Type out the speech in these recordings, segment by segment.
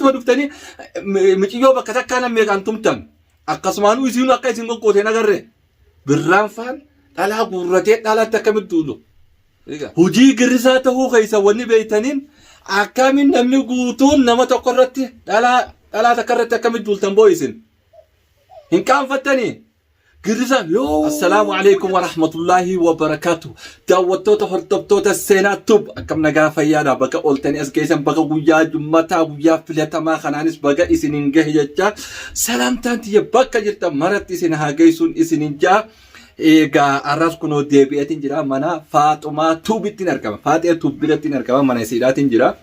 Akkasuma dhuftanii miciyyoo bakka takkaa nam meeqaan tumtan. Akkasumaanuu isiinuu akka isin goggoote hin agarre. Birraan faan dhalaa guurratee dhalaatti akkamitti duulu. Hujii girrisaa tahuu keessa wanni beeytaniin akkamiin namni guutuun nama tokko irratti dhalaa dhalaa takka irratti akkamitti duultan boo isin. Hin qaanfattanii? Girrisaa yoo. Assalaamu alaikum warahmatullaahi wabarakaatu. Daawwattoota hordoftoota Seenaa Tube akkam nagaa fayyaadha baga ooltanii as geessan baga guyyaa jummataa guyyaa filatamaa kanaanis baga isiniin gahe jecha salaamtaan tiyya bakka jirtan maratti isin haa geessuun isiniin ja'a. Egaa har'as kunoo deebi'eetiin jira mana Faaxumaa Tuubittiin argama. Faaxee Tuub birattiin argama mana isiidhaatiin jira.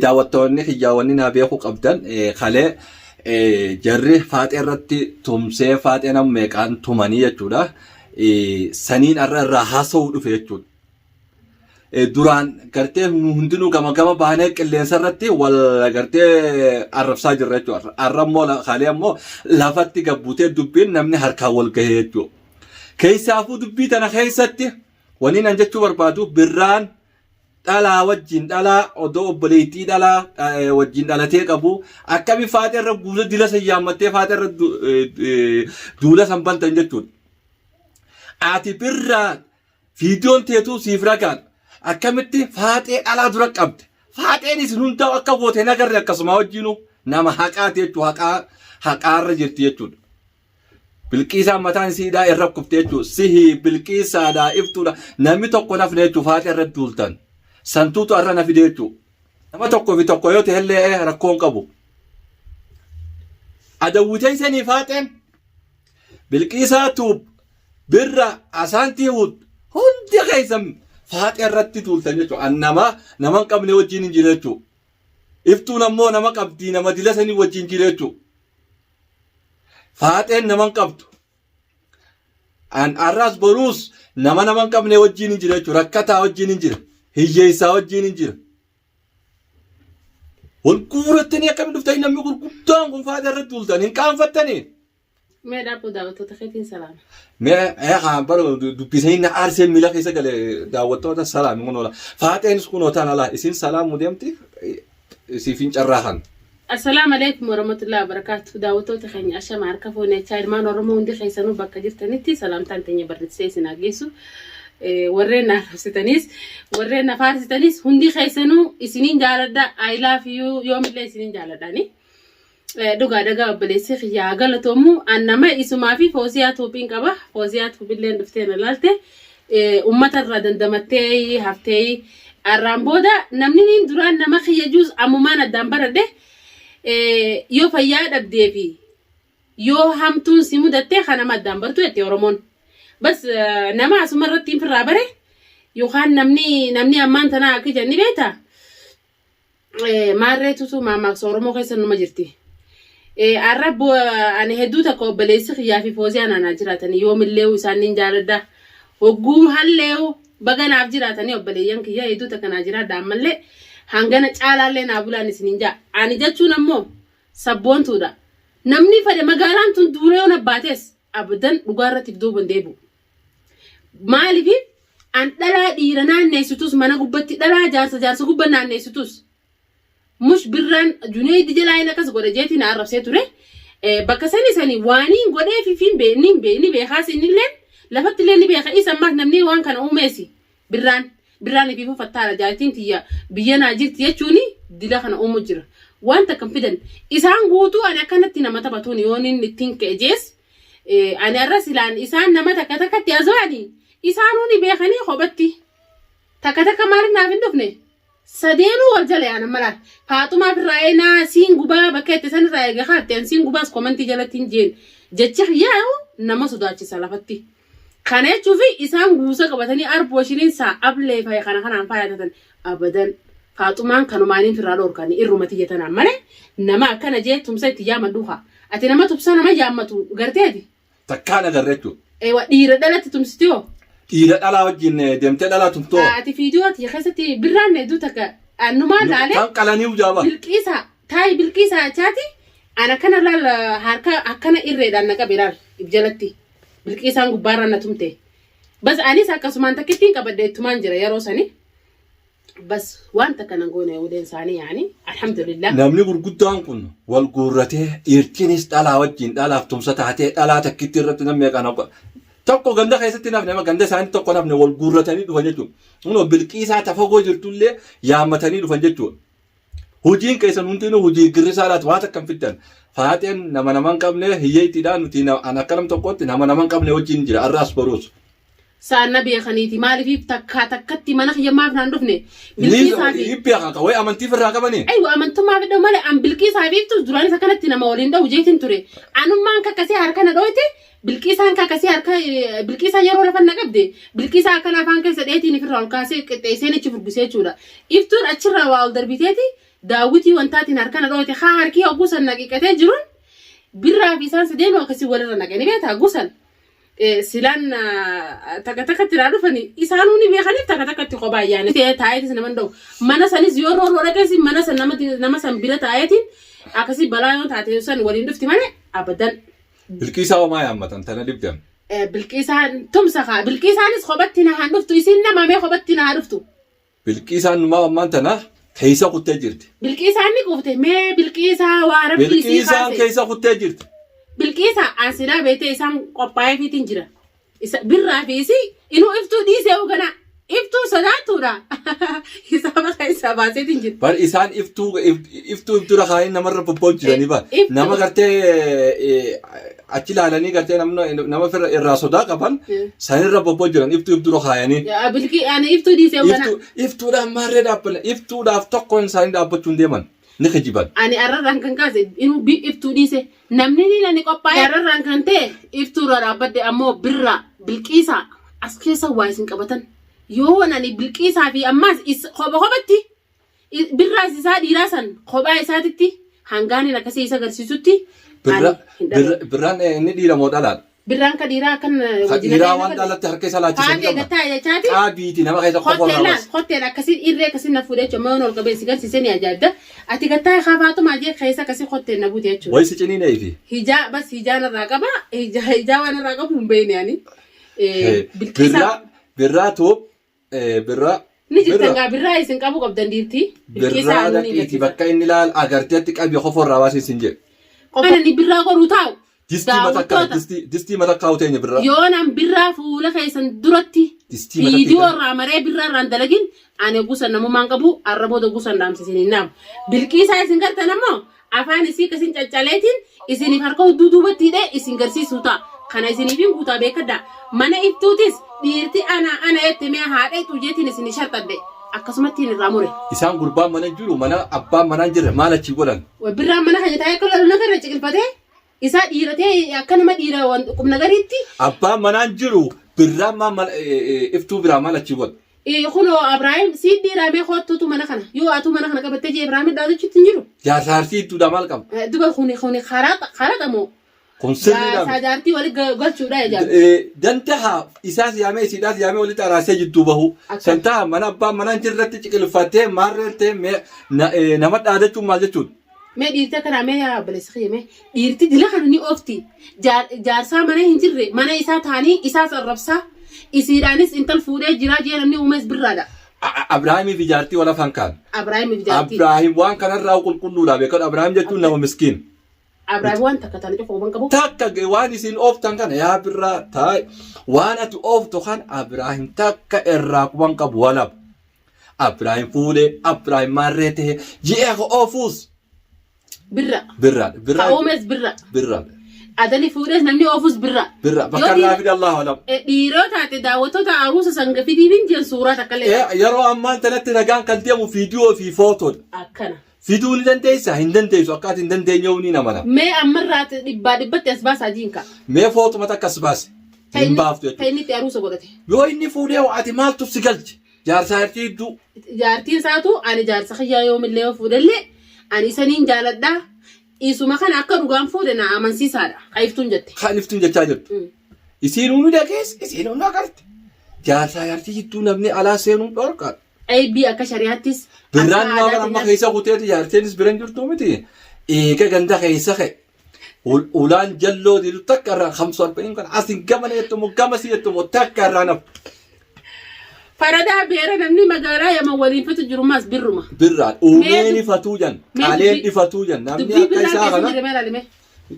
Daawwattoonni kiyyaa wanni naa beekuu qabdan kalee jarri faaxee irratti tumsee faaxee nama meeqaan tumanii jechuudha. Saniin har'a irraa haasa'uu dhufe jechuudha. Duraan gartee nu hundinuu gama gama baanee qilleensa irratti wal gartee arrabsaa jirra jechuudha. Har'a immoo kalee ammoo lafatti gabbuutee dubbiin namni harkaan wal gahee jechuudha. Keessaafuu dubbii tana keessatti wanni nan jechuu barbaadu birraan dhalaa wajjin dhalaa odoo obboleettii dhalaa wajjin dhalatee qabu akkami faaxee irra guutuu dila san yaammattee faaxee irra duula san bantan jechuudha. Ati birraa viidiyoon teetuu siif ragaan akkamitti faaxee dhalaa dura qabde faaxeen isin hundaa akka goote hin agarre akkasuma wajjinu nama haqaati jechuudha haqaa haqaarra jirti jechuudha. Bilqiisaan mataan isiidhaa irra kufte jechuudha. Sihi bilqiisaadhaa iftuudha. Namni tokko nafne jechuudha faaxee irratti duultan. Santuutu har'a na fide jechuudha. Nama tokko fi tokko yoo ta'ellee rakkoo hin qabu. Adawwitee sanii faaxeen bilqiisaa tuub birra asaantii huud hundi keessan faaxee irratti duultan jechuudha. An nama nama hin qabne wajjin hin jira jechuudha. Iftuun ammoo nama qabdii nama dila sanii wajjin jira jechuudha. Faaxeen nama hin qabdu. An har'as boruus nama nama hin qabne wajjin hin jira jechuudha. Rakkataa wajjin hin jira. Hiyyeessaa wajjin hin jira. Wal guurattanii akkamiin dhuftanii namni gurguddaan kun faaxee irratti duultan hin qaanfattanii. Mee dhaabbuu daawwattoota keetiin salaama. Mee haa bara dubbisanii na aarsee miila keessa gale daawwattoota salaami kun oola. Faaxeenis kun ootaan alaa isin salaamuu deemti siif hin carraa kan. Assalaamu alaikum warahmatullahi wabarakatuh. Daawwattoota keenya ashama harka fuunechaa ilmaan Oromoo hundi keessanuu bakka jirtanitti salaamtaan teenya barreessee isin haa geessu. Warreen na arrabsitanis warreen na faarsitanis hundi keessanuu isiniin jaaladha. I love you yoomillee isiniin jaaladhaani. Dhugaa dhagaa obboleessi kiyya haa galatoomu. An nama isumaa fi Fooziyaa Tuubiin qaba. Fooziyaa Tuubilleen dhuftee na laalte. Uummata irraa dandamattee haftee arraan booda namni niin duraan nama kiyya juus ammumaan addaan baradhe yoo fayyaa dhabdee fi yoo hamtuun si mudatte kan nama addaan bartu jette Oromoon. Bas nama asuma irratti hin firraa bare yookaan namni namni ammaan tanaa akka jenni beektaa. Maarree tutu maammaaksa Oromoo keessa numa jirti. Arra ani hedduu takka obboleessi kiyyaa fi fooziyaan anaa jiraatanii yoomillee isaan nin jaaladha. Hogguu halleewu baga naaf jiraatanii obboleeyyan kiyya hedduu takka naa jiraadha ammallee hangana caalaallee naa bulaan isinin jaa. Ani jechuun ammoo sabboontuudha. Namni fedhe magaalaan tun duulee yoo na baates abadan dhugaa irratti if duuba hin deebi'u. Maaliif an dhalaa dhiira naanneessitus mana gubbatti dhalaa jaarsa jaarsa gubba naanneessitus mush birraan juneeydi jalaa inni akkas godhe jeetii na arrabsee ture. Bakka sani sani waaniin godhee fi fin bee ni bee ni beekaas innilleen lafatti illee ni beeka isa ammaas namni waan kana uumeesi birraan birraan ifiifuu fattaara jaartiin tiyya biyya naa jirti jechuuni dila kana uumu jira waan takka hin fidan isaan guutuu ani akkanatti nama taphatuun yoon inni ittiin ka'e jees Ani arra silaan isaan nama takka takkatti azo'ani isaanuu ni beekanii kophatti takka takka maaliif naaf hin dhufne sadeenuu wal jala yaana malaan faaxumaaf irraa eenaa siin gubaa bakka itti san irraa eega kaatte an siin gubaas komantii jalatti hin jeen jechi kiyyaa'u nama sodaachisa lafatti. Kana jechuufi isaan guusa qabatanii arboo shiriin saa ablee faaya kana kanaan faayatatan abadan faaxumaan kanumaaniin firraa dhoorkani irruma tiyya tanaan malee nama akkana jee tumsa itti yaamadhu kaa ati nama tumsa nama yaammatu garteeti. Takkaan agarre jechuudha. Ewa dhiira dhalatti tumsiti hoo. Dhiira dhalaa wajjin deemtee dhalaa tumtoo. Ati fiidiyoo tiyya keessatti birraan hedduu takka annumaa laalee Kan qalanii ujaaba. bilqiisa taayi bilqiisa achaati ana kana laal harka akkana irreedhaan na qabe laal jalatti. Bilqiisaan gubbaarraan na tumte. Bas anis akkasumaan takkittiin qabadhe ittumaan jira yeroo sani. Bas waan takka nan goone uleen isaanii yaani alhamdulillah. Namni gurguddaan kun wal guurratee dhiirtinis dhalaa wajjin dhalaaf tumsa taatee dhalaa takkitti irratti namni meeqaan hogga. Tokko ganda keessatti nafne amma ganda isaanii tokko nafne wal guurratanii dhufan jechuudha. Kunoo bilqiisaa tafagoo jirtullee yaammatanii dhufan jechuudha. Hojiin keessan hundinuu hojii girrisaadhaati waan takka hin fiddan. Faaxeen nama nama hin qabne hiyyeettiidha nuti an akka nam tokkootti nama nama hin qabne wajjin jira arraas boruus. Saan na beekaniiti maaliif takkaa takkatti mana kiyya maaf naan dhufne Bilqiisaa fi Ni beekan ka wayi amantii firraa qabanii. Aywa amantummaa fidhuu malee an Bilqiisaa fi iftus duraanis akkanatti nama waliin dha'u jeetiin ture. Anummaan kakkasee harka na dhooyte Bilqiisaan kakkasee harka Bilqiisaan yeroo lafa na qabde Bilqiisaa akkana afaan keessa dheetiin ifirraa ol kaasee qixxeesseen achi furgusee jechuudha. Iftuun achirraa waa ol darbiteeti daawwitii wantaatiin harka na dhooyte haa harkii hogguu san naqiqatee jiruun birraa fi isaan sadeenuu akkasii walirra naqanii beektaa gusan. Silaan takka takkatti irraa dhufani isaanuu ni beekaniif takka takkatti kophaa ayyaane taa'eetis nama hin dha'u. Mana sanis yoo roorroo dhaqees mana san nama san bira taa'eetiin akkasii balaa yoo taate san waliin dhufti malee abadan. Bilqiisaa homaa yaammatan tana dhibdan. Bilqiisaan tumsa kaa Bilqiisaanis kophatti na haan dhuftu isiin nama mee kophatti na haa dhuftu. Bilqiisaan numaa ammaan tana keessa kuttee jirti. Bilqiisaan ni quufte mee Bilqiisaa waa rabbii sii Bilqiisaan kaase. keessa kuttee jirti. Bilqiisa an silaa beektee isaan qophaa'eefiitiin jira. Isa birraa fi isii inuu iftuu dhiisee hogana iftuu sodaattuudha. Isaa maqaa isaa baaseetiin jira. Bar isaan iftuu iftuu iftura kaanii namarra bobba'u jiranii bar. Iftuu. Nama gartee achi ilaalanii gartee namna nama firra irraa sodaa qaban sanirra bobba'u jiran iftuu iftura kaayanii. Bilqii ani iftuu dhiisee hogana. Iftuu iftuudhaaf maarree dhaabbanna iftuudhaaf tokkoon isaanii dhaabbachuu hin deeman ni kijiban. Ani arrarraan kan kaase inuu bi iftuu dhiise namni ni nani qophaa'e arrarraan kan ta'e iftuu irra dhaabbadde ammoo birraa bilqiisaa as keessa waa isin qabatan yoo ani bilqiisaa fi ammaas is kopha kophatti birraas isaa dhiiraa san kophaa isaatitti hangaaniin akkasii isa agarsiisutti ani hin dhagahu. Birraan inni dhiira moo dhalaadha? Birraan ka dhiiraa akkan Ka dhiiraa waan dhalatti harka isaa laachisanii Faatee qabna. gattaa jechaati. Qaabiiti nama keessa qofa Kotteen irraa laal baas. kotteen akkasiin irree akkasiin na fuudhee jechuudha. Mayoon ol qabee si garsiisee ni ajaa'ibda. Ati gattaa haa faatumaa jee keessa akkasii kotteen na buute jechuudha. Wayi si ciniinee fi. Hijaa bas hijaa narraa qaba. Hijaa hijaa waan narraa qabu hin beekne ani. Bilqiisaa Birraa birraa tuub birraa. ni jirtan gaa birraa isin qabuu qabdan dhiirti. Bilqiisaa Birraa anuu ni dhaqiiti garsiisa. bakka inni laal agarteetti qabi qofa irraa baasii sin jedhe. Qofaan ani birraa qoruu taa'u. Distii mata akka Daawwattoota. distii distii mata kaa'u teenya birraa. Yoo nan birraa fuula keessan duratti Distii matatti viidiyoo hidhan. irraa maree birraa irraan dalagin ani gusa namummaan qabu arra booda gusan dhaamsa isin hin dhaamu. Bilqiisaa isin gartan ammoo afaan isii akkasiin caccaleetiin isiniif harka hudduu duubatti hidhee isin garsiisuu ta'a. Kana isiniif hin guutaa beekadhaa. Mana iftuutis dhiirti ana ana jette mee haadha ixuu jeetiin isin sharxadhe. Akkasumatti hin irraa mure. Isaan gurbaan mana hin jiru mana abbaan manaa hin jirre maal achii godhan. Birraan mana keenya taa'ee akka lolu nagarra ciqilfatee Isaa dhiira ta'e akka nama dhiira waan qubna gariitti. Abbaan manaan jiru birraan maal mana iftuu biraa maal achii godha. Kunoo Abraahim sii dhiiraa mee koottuutu mana kana yoo atuu mana kana qabattee jee Abraahim dhaadachuutti hin jiru. Jaarsa arsii ittuudhaa maal qaba? Duba kuni kuni karaa moo? Kun sirriidhaa Jaarsaa jaartii wali galchuudha ejaa. Dantaha isaas yaamee isiidhaas yaamee walitti araarsee jidduu bahu. Santaha mana abbaan manaan jirratti ciqilfattee maarreeltee nama dhaadachuun maal jechuudha? Mee dhiirti akkanaa mee yaa obboleessa kiyya mee dhiirti dila kana ni oofti. Jaarsaa mana hin jirre mana isaa taanii isaas arrabsaa isiidhaanis intal fuudhee jiraa jee namni uumees birraadha. Abrahaamii fi jaartii wal afaan kaan. Abrahaamii fi jaartii. Abrahaam waan kanarraa qulqulluudha beekadhu. Abrahaam jechuun nama miskiin. Abrahaam waan takka tana cufa quban qabu. Takka waan isin ooftan kana yaa birraa taa'e waan ati ooftu kan Abrahaam takka irraa quban qabu walab. Abraahim fuudhe, Abraahim maarree ta'e, ji'ee ka oofuus Birra. birraadha. Ka Birraa uumes birra. birraadha. Adali fuudhes namni oofuus birra. Birra. Bakka Yoo irraa dhiira- fide Allahu alam. Dhiiroo taate daawwattoota aruusa sanga fidiif hin jiran suuraa takka illee. Yeroo ammaan tanatti nagaan kan deemu viidiyoo fi footoodha. Akkana. Fiduu ni dandeessa? Hin dandeessu. Akka ati hin dandeenye ni namana. Mee ammarraa dhibbaa dhibbatti as baasaa jiinka. Mee footuma takka as baase. Hin baaftu Ta jechuudha. inni itti aruusa godhate. Yoo inni fuudhee hoo ati maaltu si galche? Jaarsaa jaartii hedduu. Jaartiin isaatu ani jaarsa kiyyaa yoomillee yoo fuudhellee ani isaniin jaaladhaa. Isuma kana akka dhugaan fuudhe na amansiisaadha. Ka iftuun jette. Kan iftuun jechaa jirtu. Isiinuu ni dhageesse, isiinuu ni agarte. Jaarsaa jaartii jidduu namni alaa seenuun dhorkaadha. Aybii akka shari'aattis akka Birraan maa aadaa bara amma keenyaatti keessa kuteeti jaarteenis bira hin jirtu miti. Eega ganda keessa ka'e. Ulaan jalloo diidu takka irraa hamsu arba'in kan asin gamana jettumu gamasii jettumu takka irraa nafu. Faradaa beera namni magaalaa Yaman waliin fitu jiru maas birruma. Birraan Mee uumeen ifatuu jan mee qaleen dubbii ifatuu jan namni dubbii akka birraan isaa keessa kana hin jirre mee ilaali mee.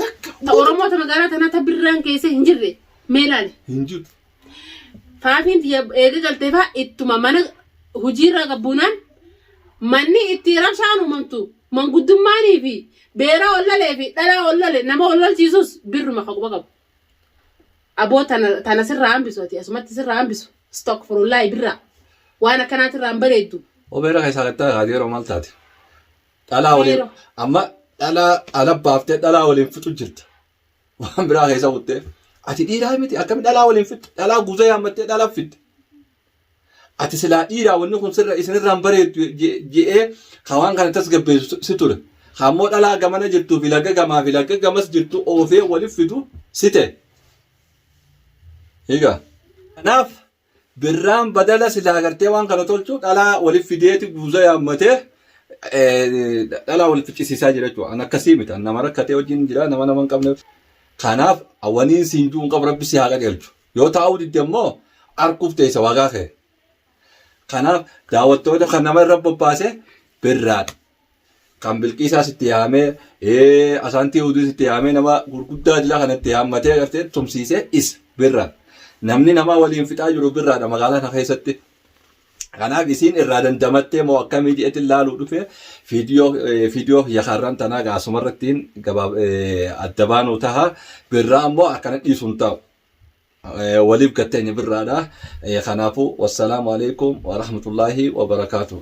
takka Ta Oromoo ta magaalaa tanaa ta birraan keessa hin jirre mee ilaali. hin jiru. Faafiin tiyya eega galtee faa ittuma mana hojiirraa gabbuunaan manni itti rabshaan uumamtu manguddummaanii fi beeraa ollalee fi dhalaa ollale nama ollalchiisus birruma ka quba qabu. Aboo tana tana sirraa hambisu ati asumatti sirraa hambisu. Stokfurullahi birraa. Waan akkanaati irraa hin bareeddu. O beera keessaa gattaa kaatee yeroo maal taate? Dhalaa waliin Yeroo. amma dhalaa ala baaftee dhalaa waliin fixu jirta. Waan biraa keessa kuttee. Ati dhiiraa miti akkami dhalaa waliin fixxe? Dhalaa guuza yaammattee dhalaa fixxe. Ati silaa dhiiraa wanni kun sirra isinirraa hin bareeddu je'ee ka waan kana tasgabbeessu si ture. Ka ammoo dhalaa gamana jirtuu fi laga gamaa fi laga gamas jirtu oofee waliif fidu si ta'e. Egaa. Kanaaf birraan badala silaa gartee waan kana tolchu dhalaa waliif fideeti guuza yaammatee dhalaa waliif ficcisiisaa jira jechuudha. An akkasii miti. An nama rakkatee wajjin jira nama nama hin qabne. Kanaaf waniin siin ju'u hin qabu rabbi si haa qajeelchu. Yoo taa'uu didde immoo arkuuf teessa waagaa kee. Kanaaf daawwattoota kan nama irra bobbaase birraadha. Kan bilqiisaas itti yaamee asaantii huduus itti yaamee nama gurguddaa jila kana itti yaammatee gartee tumsiisee is birra. Namni nama waliin fixaa jiru birraadha magaalaa kana keessatti. Kanaaf isiin irraa dandamattee moo akkamii jedhetti laaluu dhufe fiidiyoo fiidiyoo yakarran tanaa gaasumarrattiin gabaab adda baanuu taha birraa ammoo akkana dhiisuun ta'u. Waliif gatteenya birraadha. Kanaafuu wassalaamu alaikum warahmatullaahi wabarakaatuh.